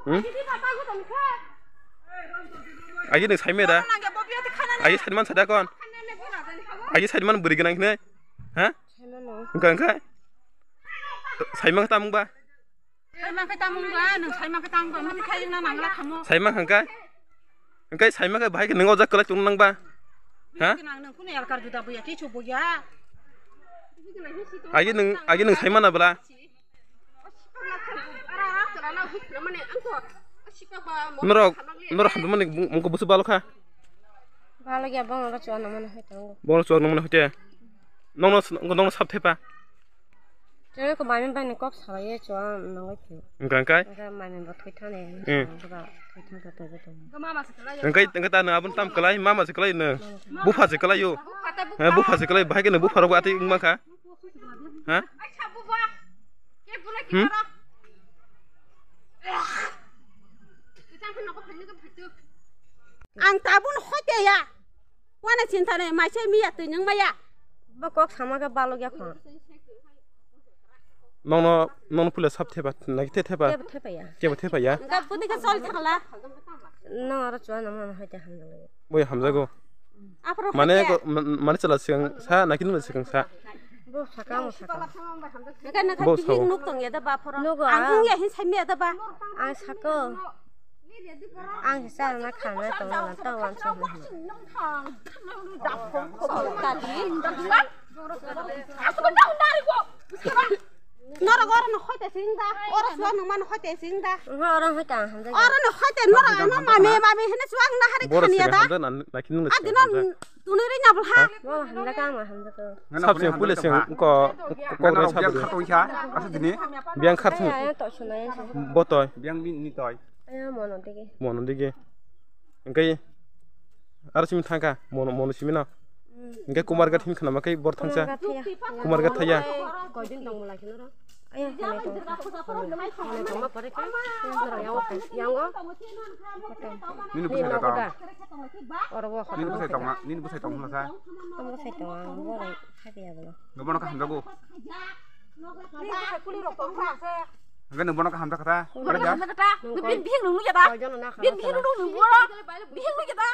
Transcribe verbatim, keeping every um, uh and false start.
Hmm? Aji nwng saimai da? Aji saiman sada kon? Aji saiman bwrwi gwnang hinwi? Ha? Wngkha, wngkha? Saimang khe tamung ba? Saimang khe tamung ba, nwng saimang khe tamung ba, mani khai na nangla khamo. Saimang khe wngkha? Wngkha saimang khe bahai khe nwng o jak kwlai chung nang ba? Ha? Nang nwng kunu elkar juda buya, kichu buya. Aji nwng, aji nwng saimana bwla? Norok, norok hamjakmani mungkha busu balo kha. Balo ya, bong ro chuana mana hai tango. Bong ro chuana mana hoite. Nongno, nongno sap thepa. Tei ko mami bai ni kok salai ye chuana nang lai phi. Wngkha wngkha? Wngkha mami bo thoi thane. Hmm. Wngkha thoi thane thoi thane. Wngkha, wngkha ta nwng aboni tam kwlai, mama se kwlai nwng. Bupha se kwlai yo. He, bupha se kwlai, bahai khe nwng bupha rok atwi wngma kha. Ha? Hmm? Ang tabun hoite ya. Wana chinta nai, maise miya twi nang maya. Bo kok sama khe balok ya kho. Nongno, nongno pula sap thepa, naki the thepa? Kebo thepa ya. Kebo thepa ya? Ga pudi ka sol thangla. No, aro chuana mana hoite hamjak lai. Boi hamjago. Aphuru mane hake. Ko, ma-, mane chala sigang sa, naki nuna sigang sa? Bo saka mo saka. Naka naka. Bo bihik sao. Nuk tong ya da ba phoro. Nugo. Ang a. Hung ya hin sai mi ya da ba. Ang sako. Ang sa na khana tong na tong wan so. Kali. Norok oro no hoite sing da. Oro suwa nung mano hoite sing da. Oho, oro hoite ang hamjak. Oro no hoite norok ano mami, mami hene suwa ang na hari khania da. Hamjak na, na kinu na. Adino tunui ri nyabul ha. Mo hamjak ang, mo hamjak. Sabse pule sing ko, ko, ko sabse. Biang khartong kha, asa dini. Biang khartong. Ai, ai, to sunai. Botoi. Biang ni, ni toi. Aya mono digi. Mono digi. Engkai aro simi thangkha, mono, mono simi no. Hmm. Engkai Kumar Ghat hin khnama kai bor thangsa. Kumar Ghat thaya. Kumar Ghat thaya. Koidin tong mula kino ro. Aya, hwnwi tong. Hwnwi tongma pore khe, norok yango, yango. Nini bwsai tong. Oro wo. Nini bwsai tong, nini bwsai tong hwnla sa. Tong bwsai tong, ang bo bai kha khe ya bo. Bono ka hamjago. Hwnkhe nwng bono kaham jakha ta? Bono kaham jakha ta? Bini bihik nwng nukya da? Bini bihik nwng nukya da? Bini bihik nwng nukya da?